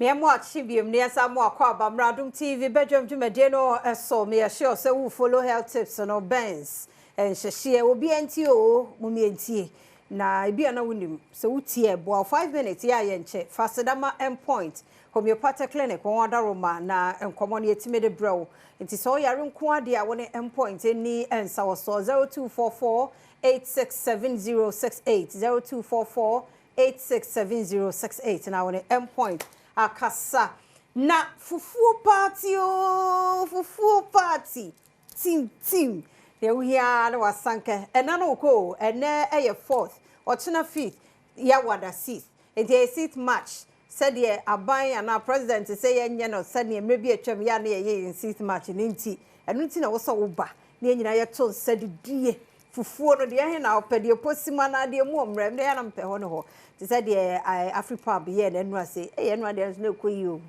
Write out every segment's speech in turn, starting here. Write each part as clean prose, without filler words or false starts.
Mmeɛmo akye biom ne yɛsa mo akɔ aba Mmradom TV badwam dwumadie no so. Meyɛ sure sɛ wo follow health tips no Benz nhyehyeɛ obi ntie o, mumie ntie na ebi a na wonim sɛ wotie ɛboa wo 5 minutes yɛ a yɛnkyɛ fa sedama Endpoint Homeopathic Clinic wɔn adaroma na nkɔmmɔ no yɛtumi de brɛ wo. Nti sɛ ɔyare nko adeɛ a wo ne Endpoint ni nsa wɔ so 0244 867068, 0244 867068 na wo ne Endpoint akasa. Na fufuo party o, fufuo party tim tim deɛ wohia na wasanka ɛna no wokɔ o. Ɛnɛ ɛyɛ fourth, ɔkyena fifth, yɛawada sixth, nti ɛyɛ 6th March sɛdeɛ aban anaa president sɛ yɛnyɛ no sɛdeɛ mmerɛ bi atwam yɛ a na yɛyɛ yɛn 6th March ne. Nti ɛno nti na wosɛ woba na yɛn nyinaa yɛto nsa didie fufuo no. Deɛ ɛhe na wopɛ, deɛ posim anaa deɛ mu ɔmmerɛ mmerɛ yɛ na mpɛ hɔ ne hɔ te sɛ deɛ Afripab yɛɛ n'anu ase ɛyɛ ɛnu adeɛ nso na ɛkɔ yi o.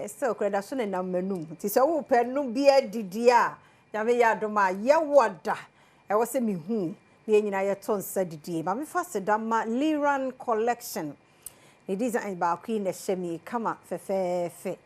Still kora da so ne nam m'anum. Nti sɛ wopɛ no bi adidi a, Nyame yɛ adom a yɛwɔ da ɛwɔ sɛ mehu na yɛn nyinaa yɛto nsa didie. Ma mefa seda ma Liran Collection ne design baako yi na ɛhyɛ mi kama fɛfɛɛfɛ.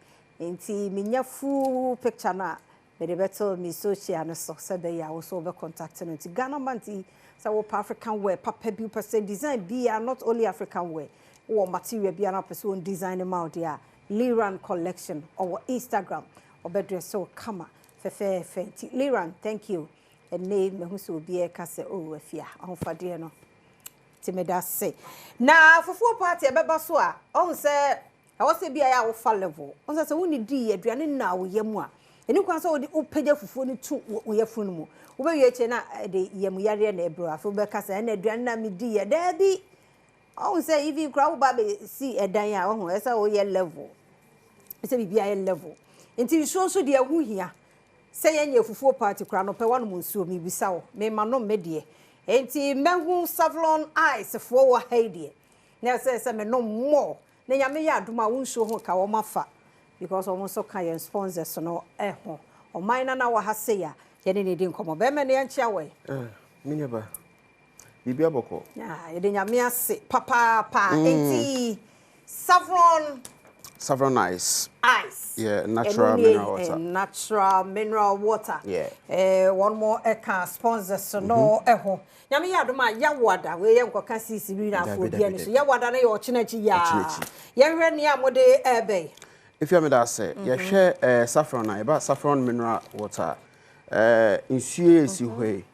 Nti menya full picture no a mede bɛto me social no so sɛ bɛyɛ a wo so wobɛ contact no. Nti Ghana man ti sɛ wopɛ African wear papa bi, wopɛ sɛ design bia, not only African wear, wowɔ material bia na wopɛ sɛ wɔn design ma wo deɛ a, Liran Collection ɔwɔ Instagram, ɔbɛ dress wo kama fɛfɛɛfɛ. Nti Liran, thank you. Ɛnɛ mahu sɛ obi ɛka sɛ oh, afia ahofadeɛ no nti meda se. Na fufuo party ɛbɛba so a, ɔhu sɛ ɛwɔ sɛ bi a yɛ a wofa level. Ɔhu sɛ wonni di aduane na wo yam a, ɛni kwan sɛ wode wopagya fufuo no to wo yafunu no mu, wobɛwie akyire na ɛde yam yareɛ na ɛbrɛ. Afei wobɛka sɛ ɛna aduane na medi yɛ daabi. Ɔhu sɛ even koraa woba bɛsi ɛdan a, ɔhu ɛsɛ woyɛ level, ɛsɛ biribi ayɛ level. Nti nsuo nso deɛ ɛho hia sɛ yɛnyɛ fufuo party koraa no pɛ wanom nsuo. Mebisa wo, mema nom me deɛ. Nti mɛhu Savlon Ice foɔ wɔ ha yi deɛ na ɛsɛ sɛ menom more na Nyame yɛ adom a wo nsuo ho ka wɔn afa because wɔn nso ka yɛn sponsors no ɛho. Ɔman na na wɔ ha sei a yɛne ne di nkɔmmɔ bɛrima ne yɛnkyea wɔ yi. Me nua biribi abɔkɔ. Ah, yɛde Nyame ase papaapa. Nti Savlon Saffron Ice. Ice. Yeah, natural ɛno nie, mineral water. Natural mineral water. Yeah. Wɔn mo ɛka sponsors no ɛho. Nyame yɛ adom a yɛwada wei yɛ nkɔka sisi bi na afɔ Dabi, obi dabi, ani so. Dabi. Yɛwada no yɛ ɔkyena akyi yaa. Ɔkyena akyi. Yɛnhwɛ nea mode ɛɛbɛn. Efi mi da ase. Yɛhwɛ saffron a yɛba saffron mineral water. Nsuo esi hɔ yi.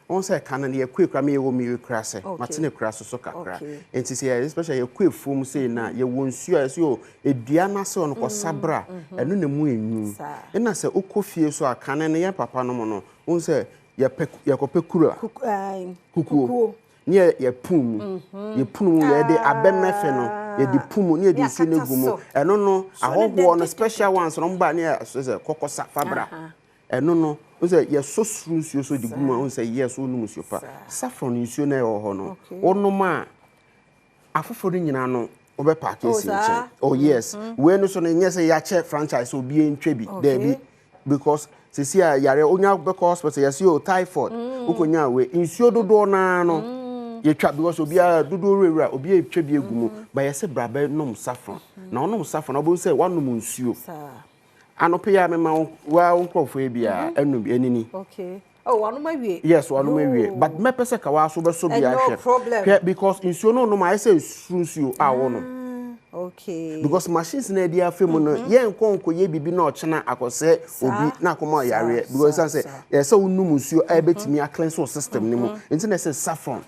Wɔn sɛ ɛka no yɛkɔ ekura mi yɛwɔ mi ekura sɛ mate ne kura soso kakra. Nti sɛ yɛ especially yɛkɔ efuom sei na yɛwɔ nsuo a yɛsɛ o edua n'ase ɔno kɔ sabra ɛno na mu enyu. Ɛna sɛ okɔ fie so a, kane no yɛn papa no mu no wɔn sɛ yɛpɛ yɛkɔpɛ kura kukuo ne yɛ yɛpun mu, yɛpun mu, yɛde abɛmɛfɛ no yɛde pun mu ne yɛde Ne nsuo no akata gu mu. so. Ɛno no Nsuo no ahɔhoɔ no dɛ- special ones no ɔmo ba ne yɛ sɛ kɔkɔsa fabra. Ɛno no n sɛ yɛsɔ soro nsuo so de gu mu a, n sɛ yɛ so wonom nsuo pa. Saffron nsuo no a ɛwɔ hɔ no, wonom a afoforɔ no nyinaa no wobɛ pack Oh, esi saa? nkyɛn. Oh yes, wei no so no nyɛ sɛ yɛakyɛ franchise sɛ obi ntwa bi, daabi, because sisi a yare onya bɛkɔ hospital yɛsi o typhoid, wokɔnya wei nsuo dodoɔ naa no yɛtwa because obiara dodoɔ wurawura obiara etwa bi egu mu ba. Yɛsɛ bra bɛ nom saffron na ɔnom saffron ɔbɛn sɛ wanom nsuo. Anɔpɛ yi a mema wo wa wo nkurɔfoɔ yi bia ɛnum bi ɛnini. Okay. Oh, wanom awie. Yes, wanom awie, but mɛpɛ sɛ kawa so bɛso bi No ahwɛ. problem. Hwɛ, because nsuo no nom ayɛ sɛ suru nsuo a wɔnom because machines na ɛde afa mu no, yɛn nkɔ nkɔyɛ biribi na ɔkyena akɔsɛ obi na akɔma yareɛ because ɛsan sɛ ɛsɛ wonum nsuo a ɛbɛtumi a cleanse wo system no mu. Nti na ɛsɛ saffron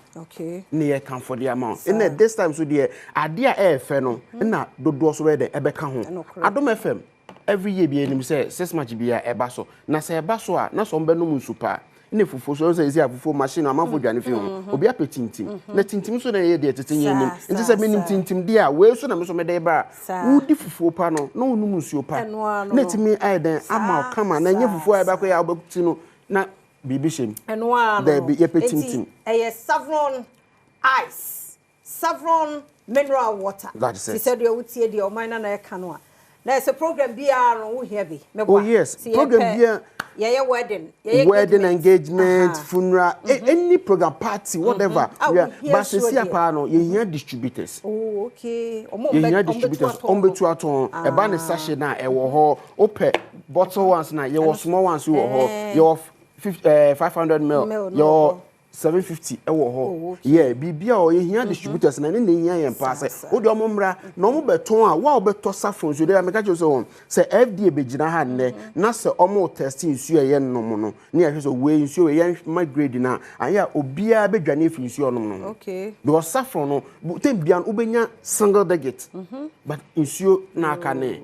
ne yɛ kamfo de ama wo. Ɛna this time so deɛ, adeɛ a ɛyɛ fɛ no ɛna dodoɔ so bɛyɛ dɛ ɛbɛka ho. Ɛnokorɛ. Adom FM every year bi anim sɛ 6 March bi a ɛba so na sɛ ɛba so a na sɛ ɔmbɛnom nsu paa ne fufuo so. Ɛsɛ sɛ fufuo machine amanfo dwane fi ho, obi apɛ tintim na tintim so na ɛyɛ deɛ tete yɛn nim. Nti sɛ menim tintim deɛ a, wei so na me so mede ba a wodi fufuo pa no na wonum nsuo pa Ɛno ara no na no. ɛtumi ayɛ dɛn ama wo kama na ɛnyɛ fufuo a ɛbɛkɔ yɛ a wobɛti no na biribi hyɛ mu. Ɛno ara no. Daabi, yɛpɛ Enti, tintim. ɛyɛ Savlon Ice, Savlon mineral water. That is Ti it. sɛ deɛ wotie deɛ ɔman na na ɛka no a, Na ɛsɛ program biara no wohia bi. Meboa. Oh yes, Sɛ program yɛpɛ- biara. Yɛyɛ wedding, yɛyɛ Wedding, engagement, Aha. funeral, any program, party, whatever. Ah, We are, wohia but nsuo sisi deɛ. apaa no, yɛhia distributors. Oh, okay. Ɔmo Yɛhia ɔmbɛ distributors. ɔmbɛtu atɔn. Ɔmbɛtu atɔn. Ɛba ne sachet na ɛwɔ hɔ. Wopɛ bottle ones na yɛwɔ, small ones wɔ hɔ. Yɛwɔ 500 mil, Mil no wɔ yɛwɔ hɔ. 750 ɛwɔ hɔ. Yeah, biribi a yɛhia distributors na ne na ehia yɛn paa sɛ wode ɔmo mmra na ɔmo bɛtɔn a, wo a wobɛtɔ Saffron nsuo de, meka kyerɛ sɛ wɔn sɛ FDA bɛgyina ha nnɛ na sɛ ɔmo test nsuo a ɛyɛ nom no ne yɛhwɛ sɛ wei nsuo wei yɛn ma grade no a, ayɛ a obiara bɛdwane afiri nsuo a ɔnom no ho because Saffron no tem bia no wobɛnya single digit, but nsuo na aka ne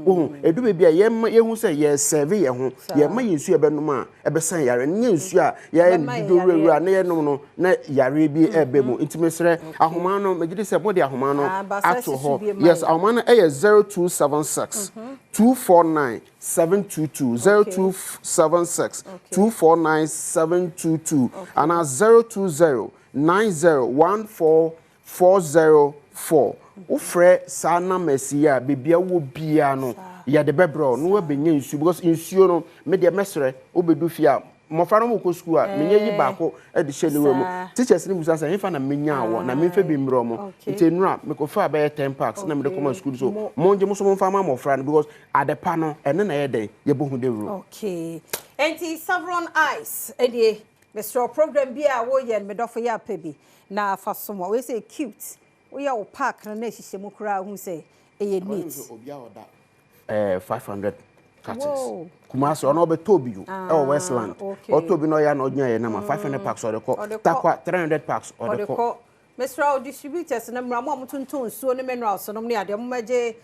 wohu edu baabi a yɛma yɛhu sɛ yɛsɛve yɛn ho, yɛma yɛn nsuo a yɛbɛnom a ɛbɛsan yare no, nyɛ nsuo a yɛayɛ no Bɛma yɛn dodo wurawura yareɛ. Na yɛnom no na yare bi ɛbɛ mu. Nti mesrɛ, ahoma no, megye di sɛ mode ahoma no Ah, basa ato si so hɔ. bie ma Yes. yɛn. Ahoma no ɛyɛ 0276 249 722, 0276 249 722, anaa 020 9014 404. Wofrɛ saa numbers yi a, baabi a wowɔ biara no, yɛde bɛbrɛ wo na woabɛnya nsuo, because nsuo no, medeɛ mɛsrɛ, wobɛdu fie a, mmɔfra no mokɔ sukuu a, menyɛ yi baako de hyɛ ne wura mu. Teachers no busa sɛ hefa na menya wɔ na memfa bi mmerɛ mo. Nti nnura mekɔfa bɛyɛ 10 packs na mede kɔma sukuu so. Mongye mo so momfa ma mmɔfra no, because adepa no ɛno na ɛyɛ dɛn yɛbɔ hu dawuro. Okay. Enti Saffron Ice, ɛnie mesrɛ, program bi a woyɛ no, medɔfo, yɛ apɛ bi na fa so ma. Wei sɛ cute. Woyɛ wo park no na ɛhyehyɛ mu koraa, hu sɛ ɛyɛ neat. Obi a ɔda 500 cartons Kumasi, ɔno ɔbɛtɔ bi o, ɛwɔ Westland. Ɔtɔ bi na ɔyɛ na ɔgyina yɛ nama 500 packs ɔde kɔ. Ɔde kɔ. Takwa, 300 packs ɔde ɔde kɔ. Kɔ. Mesrɛ wo, distributors no mmra, mo a motontɔn nsuo ne minerals nom ne adeɛ, mommɛgye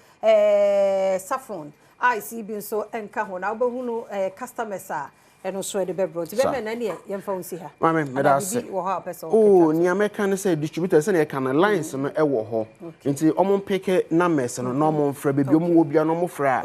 Saffron Ice yi bi nso nka ho na wobɛhu no customers a ɛno nso ɛde bɛbrɛ. Nti bɛmɛ na neɛ yɛmfa wo nsi ha. Maame, meda Anaa ase. biribi wɔ hɔ a wopɛ sɛ Oh, wokeka? nea mɛka ne sɛ distributor, sɛnea yɛka no, lines no ɛwɔ hɔ, nti ɔmo mpeke numbers no na ɔmo mfrɛ baabi ɔmo wɔ bia na ɔmo frɛ a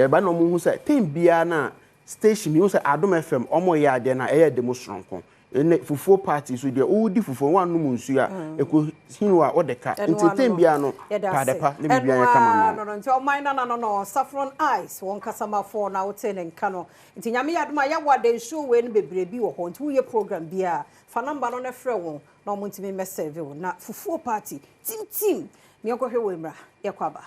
yɛba na ɔmo hu sɛ tem biara na station bi hu sɛ Adom FM ɔmo yɛ adeɛ na ɛyɛ demo soronko. Ɛnɛ fufuo party so deɛ, wodi fufuo woanom nsuo a ɛkɔ hinu a wode ka. Ɛno Nti ano tem no, biara no, yɛda paade ase. pa ne biribiara Ɛno yɛ kama ara ma wo. no. Nti ɔman nana no, Saffron Ice wɔn kasamafoɔ na wote ne nka no. Nti Nyame yɛ adom a, yɛwɔ ade nsuo wei no bebree bi wɔ hɔ. Nti woyɛ program bi a, fa number no na frɛ wɔn na wɔn ntumi mmɛsɛve wo na fufuo party tim tim. Ne yɛnkɔhwɛ wɔ mmra, yɛkɔ aba.